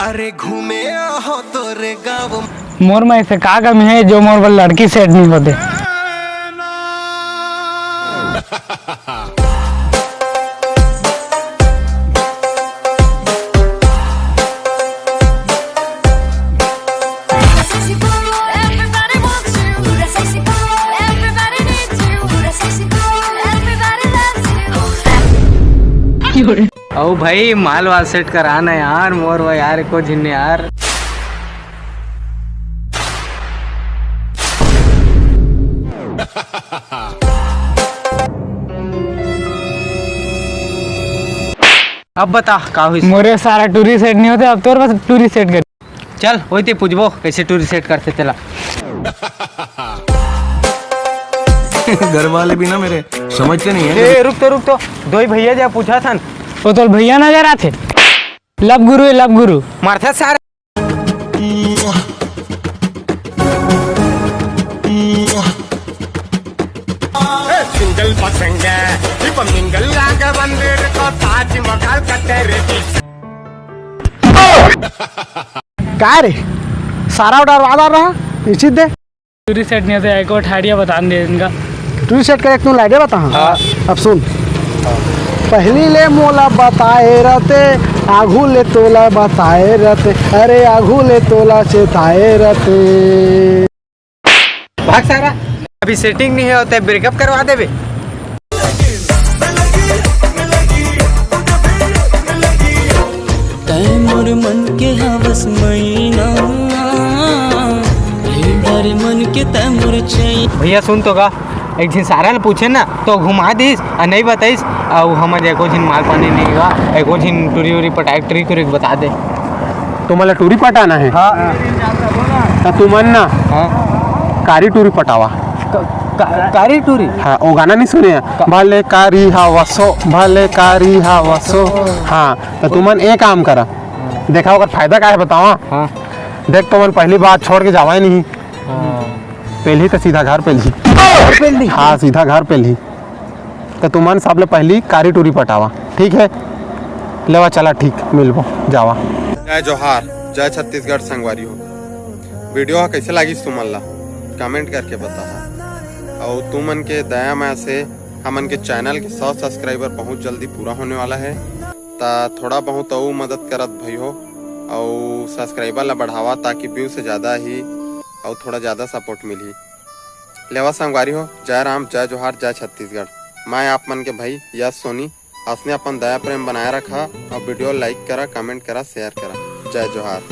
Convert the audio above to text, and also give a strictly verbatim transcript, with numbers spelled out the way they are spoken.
अरे घूमे आहो तोरे गाँव। मोर में ऐसे का कमी है जो मोर बर लड़की सेट नहीं होते? अउ भाई, माल वाल सेट करा ना यार, मोर बर यार, एको झिन यार। अब बता, का होइस? मोरे सारा टूरी सेट नहीं होते, अब तोर बस टूरी सेट कर। चल, ओइते पूछबो, कैसे टूरी सेट करथे तेला। घर वाले भी ना मेरे समझते नहीं है। ए, रुक तो, रुक तो, दोई भैया जा पूछा थन। ओ तोर भैया नजर आथे। लव गुरु है, लव गुरु। मारथा सारा। सिंगल पसंग, ट्रिप मिंगल लाग बंदर को ताजमहल कटे रे। का रे, सारा order वाला रहा, इसी दे। टूरी सेट नहीं होते, एक और ठाड़िया बता दे इनका। टूरी सेट का एक तुम लाइडिया बता। हाँ। अब सुन, पहली ले मोला बताए रहते, आघू ले तोला बताए रहते, अरे आघू ले तोला चेताए रहते। भाग सारा, अभी सेटिंग नहीं होते, ब्रेकअप करवा देबे। तै मोर मन के हवस मैना, हे डर मन के तै मोर चैन। भैया सुन तो का, एक झिन सारा ल पूछे ना तो घुमा दिस अउ नहीं बताइस, अउ हमर एको झिन माल पानी नहीं हुआ, एको झिन टूरी उरी पटाए टूरी करी बता दे। तुमन ला टूरी पटाना है? हाँ। त तुमन ना हाँ। कारी टूरी पटावा। क-, का-, कारी टूरी? हाँ, वो गाना नहीं सुने हैं? का- भले कारी हवसो, भले कारी हवसो। हाँ, त तुमन ए काम करा, देखा ओकर फायदा का है बतावा। हाँ। देख, तुमन पहली बात छोड़ के जावा ही नहीं। हाँ। पहली तो सीधा घर पे ली। घर पे ली? हाँ, सीधा घर पे ली। तो तुमन सबले पहली कारी टूरी पटावा, ठीक है? लेवा चला, ठीक, मिलबो, जावा। जय जोहार, जय छत्तीसगढ़ संगवारी हो। वीडियो ह कैसे लागिस तुमन ला कमेंट करके बताहा। अउ तुमन के दया मया से हमन के चैनल के सौ सब्सक्राइबर बहुत जल्दी पूरा होने वाला है। ता थोड़ा बहुत अउ मदद करत भाई हो, अउ सब्सक्राइबर ला बढ़ावा ताकि व्यू से ज़्यादा ही अउ थोड़ा ज़्यादा सपोर्ट मिलही। लेवा संगवारी हो, जय राम, जय जोहार, जय छत्तीसगढ़। मैं आप मन के भाई यश सोनी। असने अपन दया प्रेम बनाए रखा अउ वीडियो लाइक करा, कमेंट करा, शेयर करा। जय जोहार।